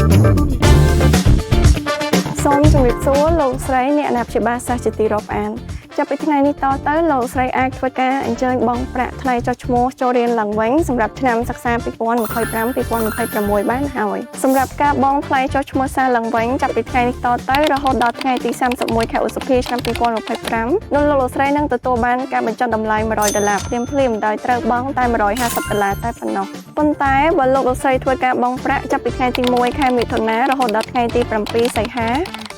សូមជម្រាបសួរលោកស្រីអ្នកអាណាព្យាបាលសិស្សជាទីរាប់អានចាប់ពីថ្ងៃនេះតទៅលោកស្រីអាចធ្វើការអញ្ជើញបង់ប្រាក់ថ្លៃចុះឈ្មោះចូលរៀនឡើងវិញសម្រាប់ឆ្នាំសិក្សា2025-2026បានហើយសម្រាប់ការបង់ថ្លៃចុះឈ្មោះសារឡើងវិញចាប់ពីថ្ងៃនេះតទៅរហូតដល់ថ្ងៃទី31ខែឧសភាឆ្នាំ2025នោះលោកលោកស្រីនឹងទទួលបានការបញ្ចុះតម្លៃ100ដុល្លារភ្លាមៗដោយត្រូវបង់តែ150ដុល្លារតែប៉ុណ្ណោះប៉ុន្តែបើលោកលោកស្រីធ្វើការបង់ប្រាក់ចាប់ពីថ្ងៃទី1ខែមិថុនារហូតដល់ថ្ងៃទី7សីហា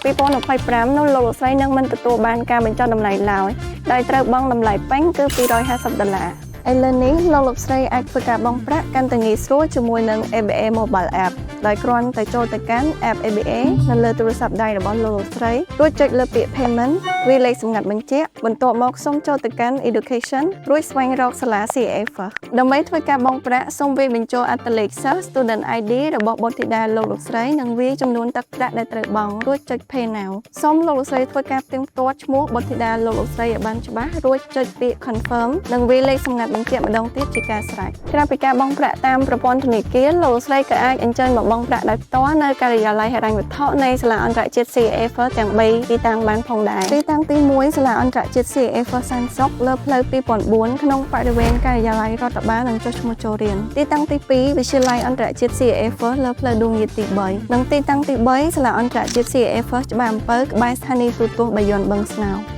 2025នោះលោកលោកស្រីនឹងមិនទទួលបានការបញ្ចុះតម្លៃឡើយដោយត្រូវបង់តម្លៃពេញគឺ250ដុល្លារឥឡូវនេះលោកលោកស្រីអាចធ្វើការបង់ប្រាក់កាន់តែងាយស្រួលជាមួយនឹង ABA Mobile App ដោយគ្រាន់តែចូលទៅកាន់ App ABA នៅលើទូរស័ព្ទដៃរបស់លោកលោកស្រីរួចចុចលើពាក្យ Payment វាយលេខសម្ងាត់បញ្ជាក់បន្ទាប់មកសូមចូលទៅកាន់ Education រួចស្វែងរកសាលា CA First ដើម្បីធ្វើការបង់ប្រាក់សូមវាយបញ្ចូលអត្តលេខសិស្ស Student ID របស់បុត្រធីតាលោកលោកស្រីនិងវាយចំនួនទឹកប្រាក់ដែលត្រូវបង់រួចចុច Pay Now សូមលោកលោកស្រីធ្វើការផ្ទៀងផ្ទាត់ឈ្មោះបុត្រធីតាលោកលោកស្រីឲ្យបានច្បាស់រួចចុចពាក្យ Confirm និងវាយលេខសម្ងាត់បញ្ជាក់ម្ដងទៀតជាការស្រេចក្រៅពីការបង់ប្រាក់តាមប្រព័ន្ធធនាគារលោកលោកស្រីក៏អាចអញ្ជើញមកបង់ប្រាក់ដោយផ្ទាល់នៅការិយាល័យហិរញ្ញវត្ថុនៃសាលាអន្តរជាតិ CA First ទាំង3ទីតាំងបានផងដែរទីតាំងទី1សាលាអន្តរជាតិ CA First សែនសុខលើផ្លូវ2004ក្នុងបរិវេណការិយាល័យរដ្ឋបាលនិងចុះឈ្មោះចូលរៀនទីតាំងទី2វិទ្យាល័យអន្តរជាតិ CA First លើផ្លូវដួងយាទី3និងទីតាំងទី3សាលាអន្តរជាតិ CA First ច្បារអំពៅក្បែរស្ថានីយ៍ទូរទស្សន៍បាយ័នបឹងស្នោ។